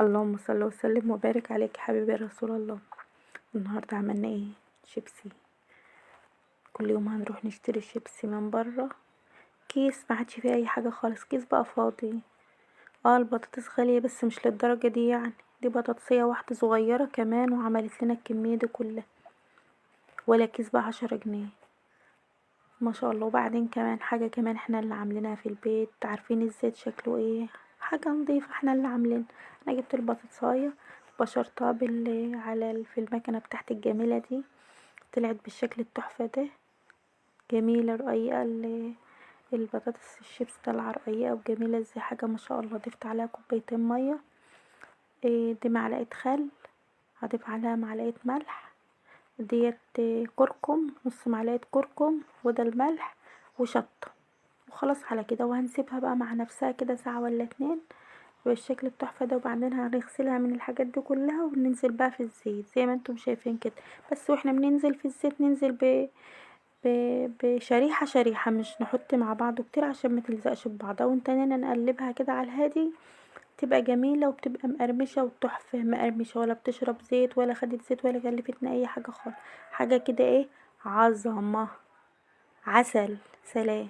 اللهم صل وسلم وبارك عليك يا حبيبي يا رسول الله. النهارده عملنا ايه؟ شيبسي. كل يوم هنروح نشتري شيبسي من بره، كيس ما عادش فيه اي حاجة خالص، كيس بقى فاضي. البطاطس غالية بس مش للدرجة دي يعني، دي بطاطسيه واحدة صغيرة كمان وعملت لنا الكمية دي كلها، ولا كيس بقى 10 جنيه ما شاء الله. وبعدين كمان حاجة كمان احنا اللي عاملينها في البيت، عارفين الزيت شكله ايه، حاجة نظيفة احنا اللي عاملينها. انا جبت البطاطسايه بشرتها في المكنه بتاعت الجميلة دي، طلعت بالشكل التحفة ده، جميلة رقيقه. البطاطس الشيبس طالعه رقيقه وجميلة ازاي، حاجة ما شاء الله. ضفت عليها كوبايتين مية، دي معلقه خل، هضيف عليها معلقه ملح، ديت كركم، نص معلقه كركم، وده الملح وشطه، وخلاص على كده. وهنسيبها بقى مع نفسها كده ساعة ولا 2 بالشكل التحفة ده. وبعدين هنغسلها من الحاجات دي كلها وننزل بقى في الزيت زي ما انتم شايفين كده. بس واحنا بننزل في الزيت ننزل بشريحه شريحة، مش نحط مع بعض كتير عشان ما تلزقش ببعضها. وانتنينا نقلبها كده على الهادي، تبقى جميلة وبتبقى مقرمشه وتحفه، مقرمشه ولا بتشرب زيت ولا خدت زيت ولا كلفتنا اي حاجة خالص. حاجة كده ايه، عظمه، عسل. سلام.